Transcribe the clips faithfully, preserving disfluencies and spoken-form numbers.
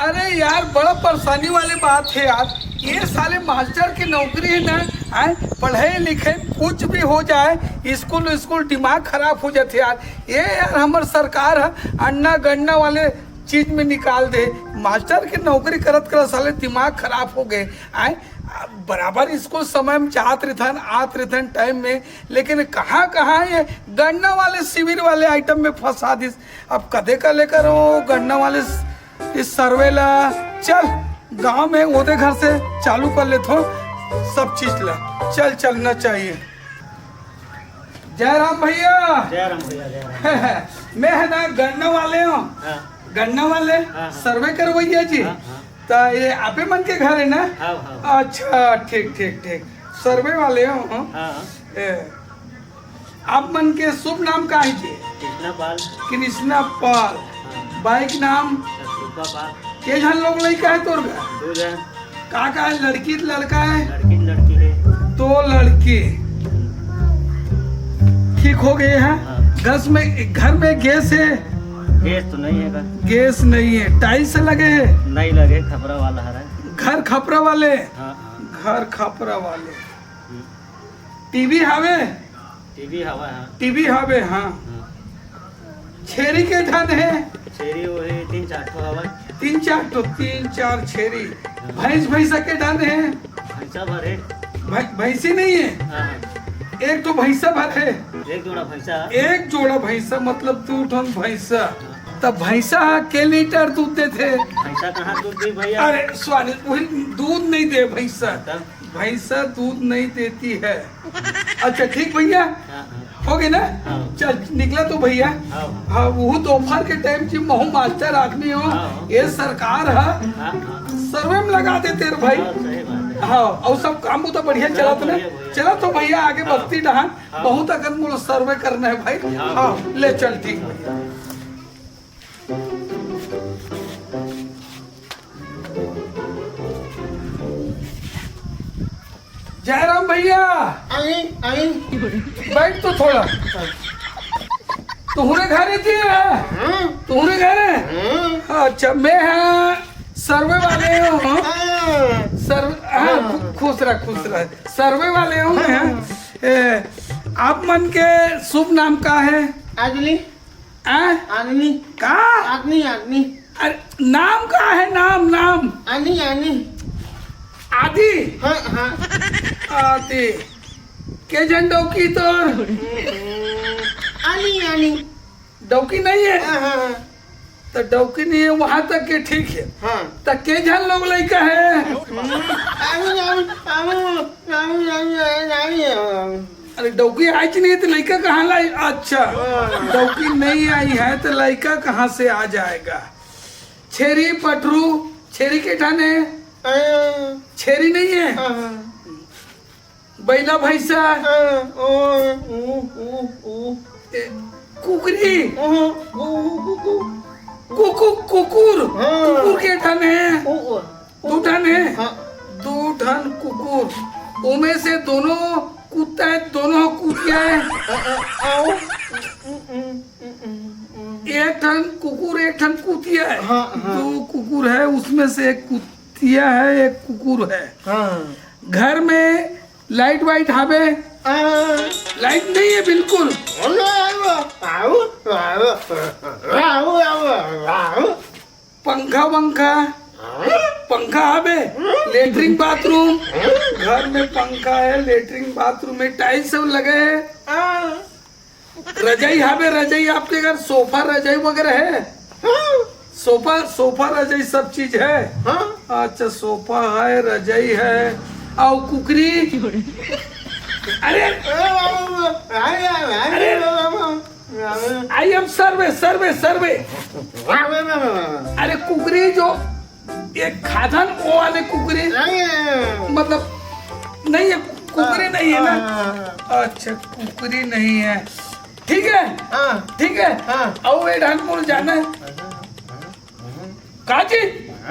अरे यार, बड़ा परेशानी वाली बात है यार। ये साले मास्टर की नौकरी है ना, आए, पढ़े लिखे कुछ भी हो जाए, स्कूल स्कूल दिमाग खराब हो जाते यार। ये यार, हमर सरकार है, अन्ना गन्ना वाले चीज में निकाल दे। मास्टर की नौकरी करत करत साले दिमाग खराब हो गए। आए, बराबर स्कूल समय में जात रहिथन, आत रहिथन टाइम में, लेकिन कहाँ कहाँ ये गन्ना वाले शिविर वाले आइटम में फंसा दिस। अब कदे का लेकर वो गन्ना वाले स-, इस सर्वे ला, चल गांव में ओदे घर से चालू कर लेथो सब चीज ला। चल, चलना चाहिए। जय राम भैया। जय राम भैया, जय राम। मैं है ना गन्ना वाले हूँ। हाँ। गन्ना वाले हाँ, हाँ। सर्वे करवैया जी। हाँ, हाँ। तो ये आपे मन के घर है ना? हाँ, हाँ। अच्छा, ठीक ठीक ठीक। सर्वे वाले हो? हाँ। ए, आप मन के शुभ नाम का है जी? कृष्णा पाल। कृष्णा पाल। हाँ। बाइक नाम? सतरूपा पाल। के झन लोग लइका है तोर घर? दो झन। का का है, लड़की लड़का है? लड़की लड़की है। दो लड़की। ठीक हो गए हैं। हाँ। घर में, घर में गैस है? गैस तो नहीं है घर। गैस नहीं है। टाइल्स लगे है? नहीं लगे, खपरा वाला हरा है। घर खपरा वाले? हाँ, हाँ। घर खपरा वाले। हम्म। टीवी हावे? टीवी हवा है। टीवी हावे, हाँ। हाँ। छेरी के ठन है? छेरी वही तीन चार ठो हवा। तीन चार ठो, तीन चार छेरी। हाँ। भैंस, भैंसा के ठन है? भैंसा भर है। भै-, भैंसी नहीं है? हाँ। एक तो भैंसा भर है। एक जोड़ा भैंसा। एक जोड़ा भैंसा मतलब दू ठन भैंसा। हाँ। तब भैंसा के लीटर दूध देथे? भैंसा कहाँ दूध दी भैया? अरे सॉरी, वही दूध नहीं दे भैंसा। तब? भैंसा दूध नहीं देती है। अच्छा ठीक भैया, हाँ, हाँ। हो गए ना? हाँ। चल निकला तो भैया। हाँ। हाँ, वो दोपहर के टाइम जी महू मास्टर आदमी हो, हाँ। ये सरकार है, हाँ, हाँ। सर्वे में लगा देते रे भाई। हाँ, सही बात है। हाँ, और सब काम वो तो बढ़िया हाँ, चला तो ना। बढ़िया, बढ़िया। चला तो भैया आगे हाँ। बस्ती डहान, हाँ। बहुत अकन मोला सर्वे करना है भाई। हाँ। हाँ, ले चल ठीक भैया। जयराम भैया, आई, आई। बैठ तो थोड़ा। तुहरे घर ही जी है? हाँ। तुहरे घर है? हाँ। अच्छा, मैं हाँ सर्वे वाले हूँ। हाँ। सर्वे, हाँ, हाँ। खु-, खुश रह, खुश रह। सर्वे वाले हूँ मैं। हाँ। ए, आप मन के शुभ नाम का है? आदमी। आ? आदमी। का? आदमी, आदमी। अरे, नाम का है? नाम, नाम। आनी, आनी। आदि? हाँ, हाँ। आदि। के झन डौकी तोर? आनी, आनी। डौकी नहीं है? हाँ, हाँ, हाँ। तो डौकी नहीं है, वहाँ तक के ठीक है। हाँ। तो के झन लोग लइका है? आनी, आनी, आनी, आनी, आनी, आनी, आनी। अरे, डौकी आइच नहीं तो लइका कहाँ लाई? अच्छा, हाँ। डौकी नहीं आई है तो लइका कहाँ से आ जाएगा? छेरी पठरू, छेरी के ठन है? हाँ। छेरी नहीं है? हाँ। बैला भैंसा? हाँ। ओ, ऊ, ऊ, ऊ। ए, कुकरी? हाँ। ऊ, ऊ, ऊ, ऊ। कुकु-, कुकुर? हाँ। कुकुर के ठन है? ऊ, ऊ। दू ठन हे? हाँ। दू ठन कुकुर, ओमे से दोनों कुत्ता हे, दोनों कुतिया हे। आ, आ, आओ। एक ठन कुकुर, एक ठन कुतिया हे। हाँ, हाँ। दो कुकुर हे, उसमें से एक कुतिया हे, एक कुकुर हे। हाँ। घर में लाइट वाइट हावे? हाँ। लाइट नहीं हे बिल्कुल। आओ, आओ, आओ, आओ। पंखा वंखा? पंखा हावे? Latrine bathroom? घर में पंखा हे, लेटरिन बाथरूम हे, टाइल्स सब लगे हे। रजाई हावे? रजाई आपके घर सोफा रजाई वगैरह हे? सोफा, सोफा रजाई सब चीज हे? अच्छा, सोफा हे, रजाई हे, अउ कुकरी? अरे, अरे, I am survey, survey, survey. अरे कुकरी जो एक खाथन ओ वाले कुकरी, मतलब नहीं हे, कुकरी नहीं हे ना? अच्छा, कुकरी नहीं हे, ठीक हे, हाँ। ठीक हे। हाँ। अउ ए ढंग मोर जाना हे। का जी? अरे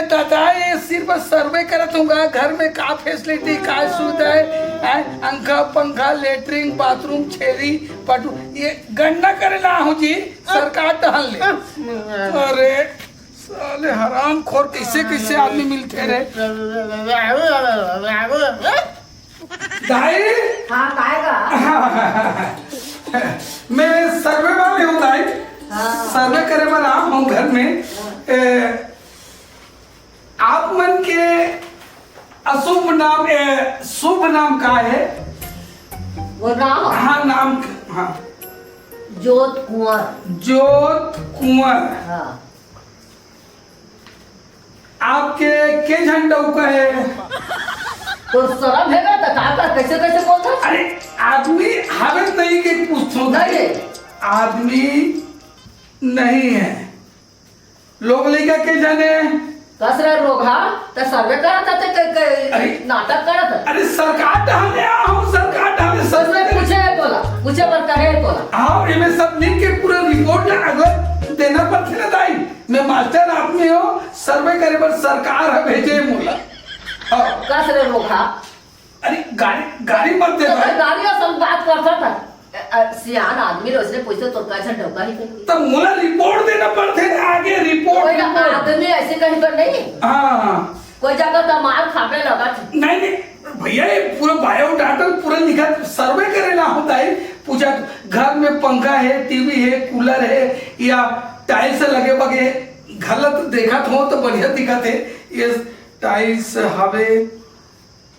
दादा, ये सिर्फ सर्वे करत हूँ गा, घर में का फैसिलिटी, का सुविधा है, हैं? अंखा, पंखा, लेटरिन, बाथरूम, छेरी, पटू, ये गणना करे ला हूँ जी, सरकार टहल ले। अरे साले हरामखोर, कैसे कैसे आदमी मिलते रे। दाई। हाँ, काय गा? मैं सर्वे वाले हूँ दाई। हाँ। सर्वे करे बर आए हूँ घर में। ए, आप मन के अशुभ नाम, ए, शुभ नाम का है? वो नाम? हाँ, नाम, हाँ। जोत कुंवर। जोत कुंवर। हाँ। आपके के झन डउका है? तो शरम है ना, तो का, का, कैसे, कैसे बोलता? अरे, आदमी हावे नहीं के पूछथों। नहीं है। आदमी नहीं है। लोग लइका के जाने। कस रे रोगहा, ते सर्वे करत हस ते के, के अरे। नाटक करत हस? अरे, सरकार डहर ले आए हूँ, सरकार डहर ले बस मैं सर्वे। पूछे है तोला, पूछे बर कहे है तोला। हाँ, एमे सब लिख के पूरा रिपोर्ट ला अगर देना पड़थे ना दाई। मैं मास्टर आदमी हूँ, सर्वे करे बर सरकार ह भेजे मोला। हाँ। कस रे रोगहा। अरे गाड़ी, गाड़ी मत दे तो भाई। गाड़ी असन बात करता था। अ, अ, सियान आदमी रे, उसने पूछे तो का झन डउका ही कही। तब मोला रिपोर्ट देना पड़थे ना, आगे रिपोर्ट, कोई ना रिपोर्ट। आदमी ऐसे कहीं पर नहीं। हाँ। कोई जगह तो मार खावे लगा था। नहीं, नहीं, भैया, ये पूरा बायोडाटा पूरा लिखा, सर्वे करे ला होता है, पूछा घर में पंखा है, टीवी है, कूलर है या टाइल्स लगे बगे, गलत देखत हो तो बढ़िया दिखत है, ये टाइल्स हवे,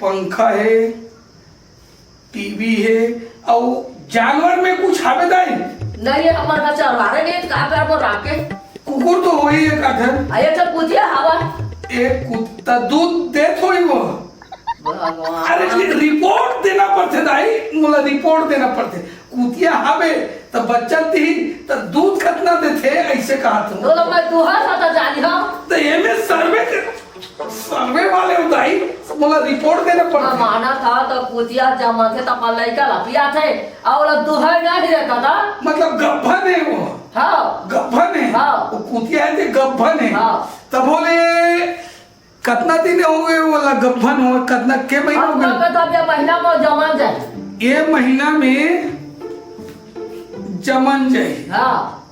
पंखा है, टीवी है, अउ जानवर में कुछ हवे दाई? नहीं, हमर का चरवारे नहीं, तो का करबो राख के? कुकुर तो होही एक आधन। आ, एक ठो कुतिया हवा। एक कुत्ता दूध देत होही वो। भगवान। अरे, रि-, रिपोर्ट देना पड़थे दाई, मोला रिपोर्ट देना पड़थे। कुतिया हवे, त बच्चा दिही, त दूध कतना देथे, ऐसे कहत हूँ। तो मैं दुहा था, तो जानी हम। तो एमे सर्वे के सर्वे वाले हो दाई, मोला रिपोर्ट देना पड़थे। माना था तो कुतिया जमाथे तो अपन लइका ला पियाथे, अउ ओला दुहे नहीं रहता था। मतलब गब्भन है वो? हाँ। गब्भन है? हाँ। वो कुतिया है ते गब्भन है। हाँ। तब बोले, कतना दिन हो गए वो ला गब्भन हो, कतना के महीना हो अब गए? तो अभी महीना में जमा जाए। ये महीना में जमन जाए। हाँ।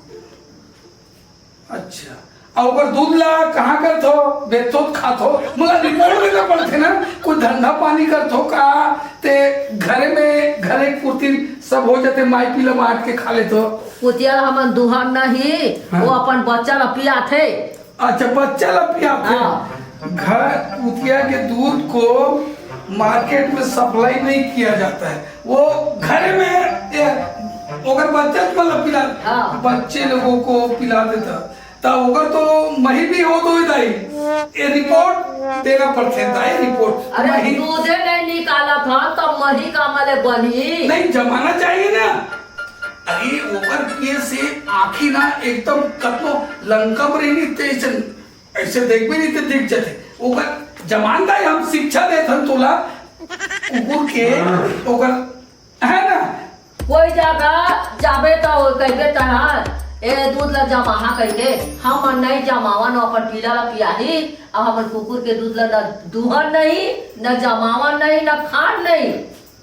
अच्छा, अउ ओकर दूध ला कहाँ करथो? बेचथो त खाथो? मोला रिपोर्ट देना पड़थे ना, कोई धंधा पानी करथो का? ते घरे में, घरे के पुरती सब हो जाथे, माई पीला मार के खा लेथो। कुतिया ला हमन दुहन नहीं, हाँ। वो अपन बच्चा ला पियाथे। अच्छा, बच्चा ला पियाथे। हाँ। घर कुतिया के दूध को मार्केट में सप्लाई नहीं किया जाता है, वो घरे में, ए, ओकर बच्चा मन ला पिला, हाँ। बच्चे लोगों को पिला देता। त ओकर तो मही भी हो तो दाई, ये रिपोर्ट देना पड़थे दाई, रिपोर्ट। अरे, मही। दूधे नहीं निकालत हन, त मही का मले बनही? नहीं, जमाना चाहिए ना। अरे, ओकर पिए से आँखी ना एकदम कतनो लंका में रही, तेज ऐसे देखबे नहीं तो दिख जाथे। ओकर जमान दाई हम शिक्षा देत हन तोला, कुकुर के, ओकर, है ना? कोई जगह जाबे तो कहिबे तहार, "ए, दूध ला जमाहा," कहिके। हमन नहीं जमावन, अपन पीला ला पियाही, अउ हमन कुकुर के दूध ला न दुहन नहीं, न जमावन नहीं, न खान नहीं।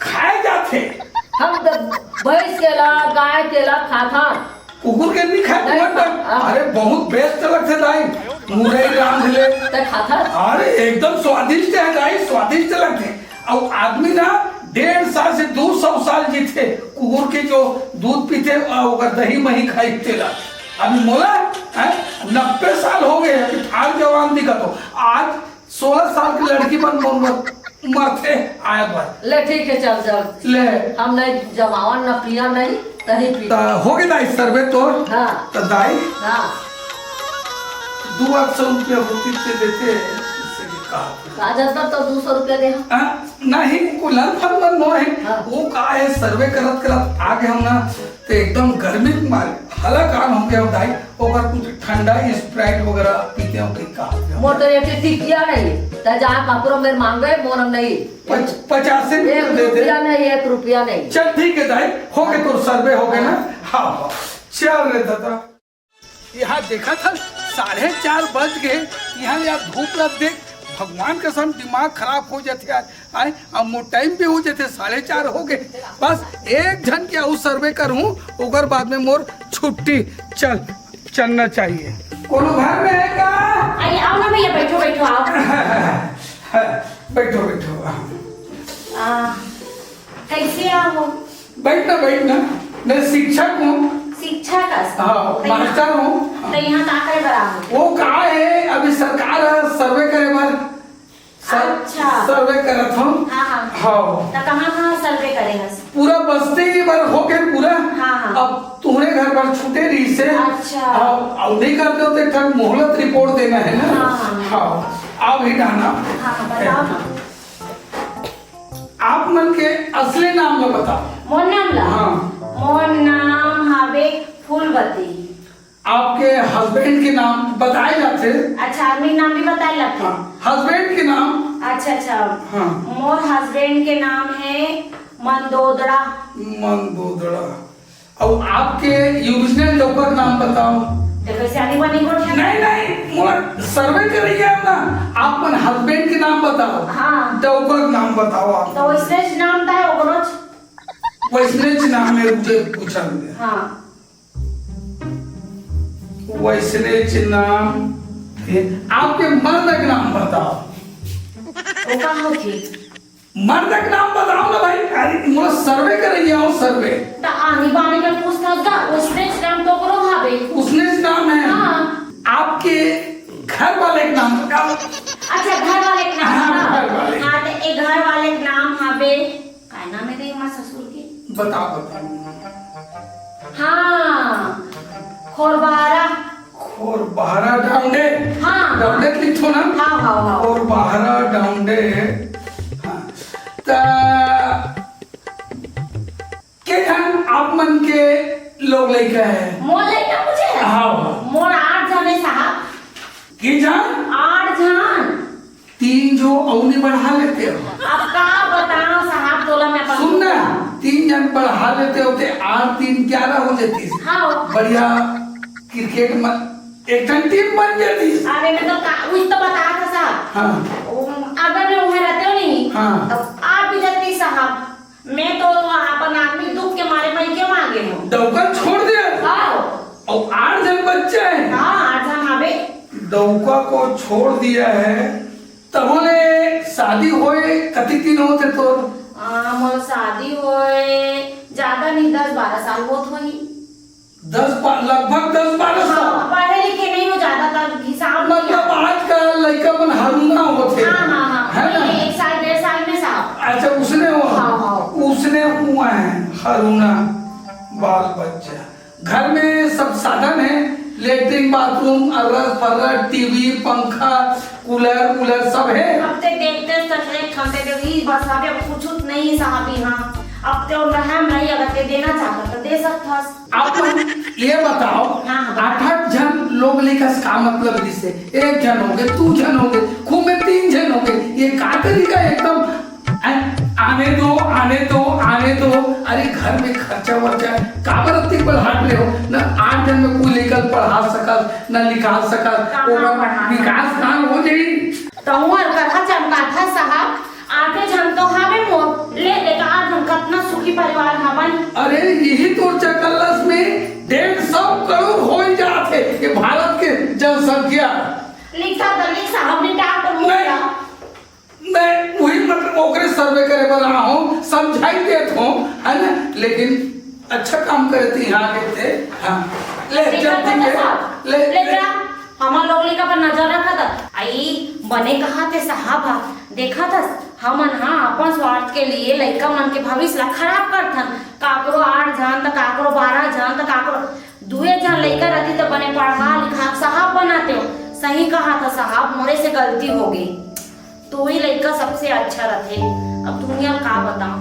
खाए जाथे। हम द-, भैंस के ला, गाय के ला खाथन। कुकुर के नहीं खाए, नहीं, मटन। हाँ। अरे, बहुत बेस्ट लगथे दाई, मुरई रांध ले। ते खाथस? अरे, एकदम स्वादिष्ट है दाई, स्वादिष्ट लगथे। अउ आदमी ना डेढ़ साल से दो सौ साल जीथे, कुकुर के जो दूध पीथे, अउ ओकर दही मही खाई तेला। अभी मोला, हैं, नब्बे साल हो गए, अभी ठाक जवान दिखत हो। आज सोलह साल के लड़की मन मोर बर मरथे आए बर। ले ठीक है, चल, चल। ले। हम नहीं जमावन, न पिया नहीं, तही पी। त हो गे दाई सर्वे तोर? हाँ। त दाई? हाँ। दो आठ सौ रुपया होती ते देते, इससे भी कहा। राजा तब तो दो सौ रुपया दे हम। हाँ, नहीं, को लन फन मन नो है। हाँ। वो का है, सर्वे करत करत आ गए हम ना, तो एकदम गर्मी के मारे हलाकान हो गया दाई। ओकर कुछ ठंडा Sprite वगैरह पीते हो कि का? मोर तो एक टिकिया नहीं, त जहाँ ककरो मेर मांगे, मोर नहीं। पच-, पचास से एक दे दे। रुपया नहीं, एक रुपया नहीं। चल ठीक है दाई, हो गए, तोर सर्वे हो गए ना? हाँ। हाँ, हाँ। चल रे दादा। यहाँ देखा था, साढ़े चार बज गए। यहाँ यार धूप लग देख, भगवान कसम दिमाग खराब हो जाते यार। आए, अब मोर टाइम भी हो जाते, साढ़े चार हो गए। बस एक झन के अउ सर्वे करूँ, ओकर बाद में मोर छुट्टी। चल, चलना चाहिए। कोनो घर में है का? अरे आओ ना भैया, बैठो बैठो, आओ। बैठो बैठो। आ, कैसे आओ? बैठना, बैठना। मैं शिक्षक हूँ। शिक्षक हस? हाँ, तो यहाँ मास्टर हूँ। तो यहाँ का करे बर आओ? वो का है, अभी सरकार है सर्वे करे बर। सर-, अच्छा। सर्वे करत हूँ। हाँ, हाँ। हाँ। तो कहाँ कहाँ सर्वे करे हस? पूरा बस्ती बर हो गए पूरा। हाँ, हाँ। अब तुम्हरे घर बर छूटे रही से। अच्छा। अब, अब नहीं करते होते, एक ठन मोहलत रिपोर्ट देना है ना। हाँ, हाँ। हाँ, आप ही डालना। हाँ, हाँ, बताओ ना। आप मन के असली नाम ला बताओ। मोर नाम ला? हाँ। मोर नाम हवे फूलवती। आपके हस्बैंड के नाम बताए जाते? अच्छा, आदमी नाम भी बताए लगथे। हाँ, हस्बैंड के नाम। अच्छा, अच्छा। हाँ। मोर हस्बैंड के नाम है मंदोदड़ा। मंदोदड़ा। अउ आपके ओरिजिनल डउका के नाम बताओ। देखो, सियानी बनी गोठ है। नहीं, नहीं, मोर सर्वे करइया है ना, आप मन हस्बैंड के नाम बताओ। हाँ। डउका के नाम बताओ आप। तो वैसने च नाम था ओकरो च। वैसने च नाम है, मुझे पूछा मुझे। हाँ। वैसने च नाम, आपके मर्द के नाम बताओ। वो का होथे? मर्द के नाम बताओ ना भाई, अरे मोर सर्वे करइया हूँ, सर्वे। त आनी बानी के पूछथस गा, उसने च नाम तो ओकरो हवे। उसने च नाम है। हाँ। आपके घर वाले के नाम बताओ। अच्छा, घर वाले के नाम हाँ, ना? घर वाले। हाँ, तो ए घर वाले के नाम हवे, का नाम है रे माँ ससुर के? बताओ, बताओ। हाँ, खोरबहरा। खोरबहरा डांडे। हाँ। डांडे लिखो ना। हाँ, हाँ, हाँ। खोरबहरा डांडे। हाँ। त के झन आप मन के लोग लइका है? मोर लइका मुझे है? हाँ, हाँ। मोर आठ झन है साहब। के झन? आठ झन। तीन जो अउ नहीं बढ़ा लेते हो। अब का बताओ साहब, तोला मैं अपन सुन ना, तीन झन बढ़ा लेते होते, आठ तीन ग्यारह हो जाती। हाँ। बढ़िया क्रिकेट में एक ठन टीम बन जाती। अरे मैं तो का, उही तो बता था साहब। हाँ। वो, अगर मैं वहाँ रहते हो नहीं, हाँ। तो आप भी जाती साहब। मैं तो अपन आदमी दुख के मारे मैं क्यों आ गए हूँ? डउका छोड़ दिया? हाँ। और आठ जन बच्चे हैं? हाँ, आठ जन हवे। डउका को छोड़ दिया है, तब ने शादी होए कति दिन होते तोर? आ, मोर शादी होए ज्यादा नहीं, दस बारह साल होत होही। दस बा-, लगभग दस बारह साल। हाँ, पढ़े लिखे नहीं हो ज्यादा, तब हिसाब नहीं मतलब आता। आजकल लइका मन हरूना होथे। हाँ, हाँ, हाँ। है ना? एक साल, डेढ़ साल में साहब। अच्छा, उसने हुआ? हाँ, हाँ। उसने हुआ है हरूना बाल बच्चा। घर में सब साधन है, लेटरिन, बाथरूम, अर्रस फर्रस, टीवी, पंखा, कूलर, कूलर सब है। अब ते देखते ससुरे खमते दे, ई बस अबे कुछ नहीं साहब यहाँ। अब ते उन रहम नहीं, अगर ते देना चाहता तो दे सकता। आप मन ये बताओ, हाँ, हाँ। आठ आठ झन लोग लेकर का मतलब रिसे? एक झन होगे, दू झन होगे, खूब में तीन झन होगे। ये का तरीका एकदम, आ-, आने दो, आने दो, आने दो। अरे घर में खर्चा वर्चा काबर अतिक बढ़ात ले हो? ना आठ झन में कोई लेकर पढ़ा सकत, ना लिखा सकत, कहाँ ओकर पढ़ा विकास कहाँ हो जाई? तहूँ हर कथा चमकाथा साहब, आठे झन तो हावे मोर, ले देखा आठ झन कतना सुखी परिवार हावन। अरे यही तो चकल्लस में डेढ़ सौ करोड़ हो ही जात है ये भारत के जनसंख्या। लिखा तो लिख साहब ने डॉक्टर नहीं। मुखिया। मैं वही मतलब ओकरे सर्वे करे बर आया हूँ, समझाई देत हूँ, है ना? लेकिन अच्छा काम करे थे यहाँ के थे। हाँ। ले, ठीक चल, है, ठीक है। साहब। ले, ले ले। जा। हमार लोग लेकर पर नजर रखा था। आई बने कहा थे साहब हा, देखा था हमन हा अपन स्वार्थ के लिए लइका मन के भविष्य ला खराब करथन। काकरो आठ झन त काकरो बारह झन त काकरो दुए झन लइका रहती त बने पढ़ा लिखा साहब बनाते हो। सही कहा था साहब, मोरे से गलती हो गई। तू ही लइका सबसे अच्छा रथे। अब दुनिया ल का बताऊं,